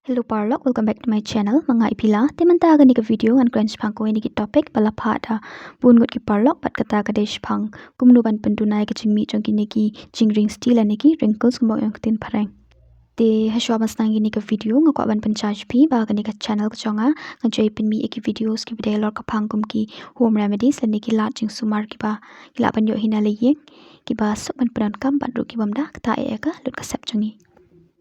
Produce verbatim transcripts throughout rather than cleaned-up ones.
Hello paralok, welcome back to my channel. Ma nga i Pila. Te mynta ha kane ka video ngan kren shaphang kawei na ki topic ba la phah da bun ngut ki paralok, bad kata ka dei shaphang kumno ban pynduna ïa ka jingmih jong kine ki jingring sti lane ki wrinkles kumba ong ïa ka ktien phareng. Te hashwa ban sdang ïa kane ka video nga kwah ban pynshai sha phi ba ha kane ka channel ka jong nga nga ju ai pynmih ïa ki videos kiba dei halor ka phang kum ki home remedies lane ki lad jingsumar kiba ngi lah ban ïoh hi na la ïing, kiba suk ban pyndonkam bad ruh ki bym da ktah eh ïa ka lut ka sep jong ngi.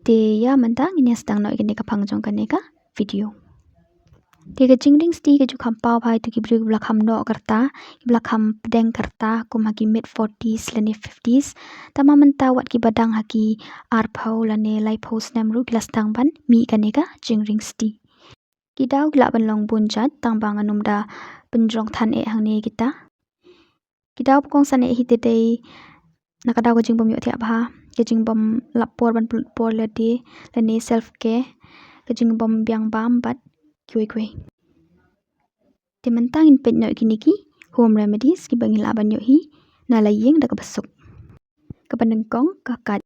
Te ïa mynta ngin ïa sdang noh ïa kane ka phang jong kane ka video. Te ka jingring sti ka ju kham paw bha ïa kito ki briew kiba la kham noh ka rta, kiba la kham pdeng ka rta kum ha ki mid forties lane fifties. Tangba mynta wat kiba dang ha ki arphew lane laiphew snem ruh ki la sdang ban mih ïa kane ka jingring sti. Ki daw ki lah ban long bun jait, tangba ngan ym da pynjrong than eh hangne ïa kita. Ki daw ba kongsan eh hi te dei na ka daw ka jingbym ïohthiah bha, ka jingbym lap por ban pynlut por ïa lade, lane self care, ka jingbym biang bam bad kiwei kiwei. Te mynta ngin peit noh ïa kine ki home remedies kiba ngi lah ban ïoh hi na la ïing da kaba suk. Kaba nyngkong, ka kait.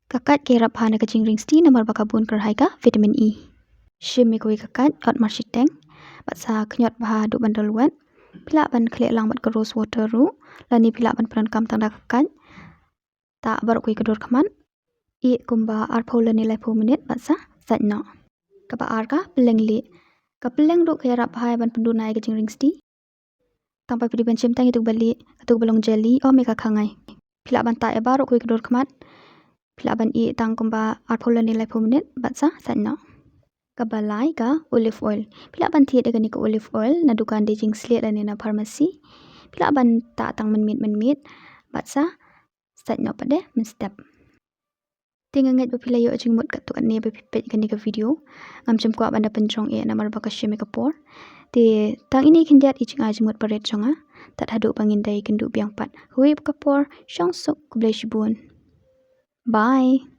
Ka kait ka ïarap bha na ka jingring sti namar ba ka bun kyrhai ka vitamin E. Shim ïa kawei ka kait, ot marshiteng, bad sa khñiot bha haduh ban dol wet. Phi lah ban khleh lang bad ka rose water ruh, lane phi lah ban pyndonkam tang da ka kait. Tah baroh kawei ka dur khmat, ïeh kumba arphew lane laiphew minit bad sa sait noh. Kaba ar, ka pylleng lieh. Ka pylleng ruh ka ïarap bha ïa ban pynduna ïa ka jingring sti. Tangba phi dei ban shim tang ïa katu kaba lieh, katu kaba long jelly, ym ïa ka khangai. Phi lah ban tah ïa baroh kawei ka dur khmat. Phi lah ban ïeh tang kumba arphew lane laiphew minit bad sa sait noh. Kaba lai, ka olive oil. Phi lah ban thied ïa kane ka olive oil na dukan dei jingslieh lane na pharmacy. Phi lah ban tah tang mynmiet mynmiet bad sa sait noh pat de mynstep. Te nga ngeit ba phi la ïoh jingmut katto katne ba phi peit kane ka video. Ngam shym kwah ban da pynjrong eh namar ba ka shim ïa ka por. Te tang ine i khyndiat i jingai jingmut ba rit jong nga. Tad haduh ba ngin da ïakynduh biang pat ha kawei pat ka por. Shong suk, khublei shibun. Bye.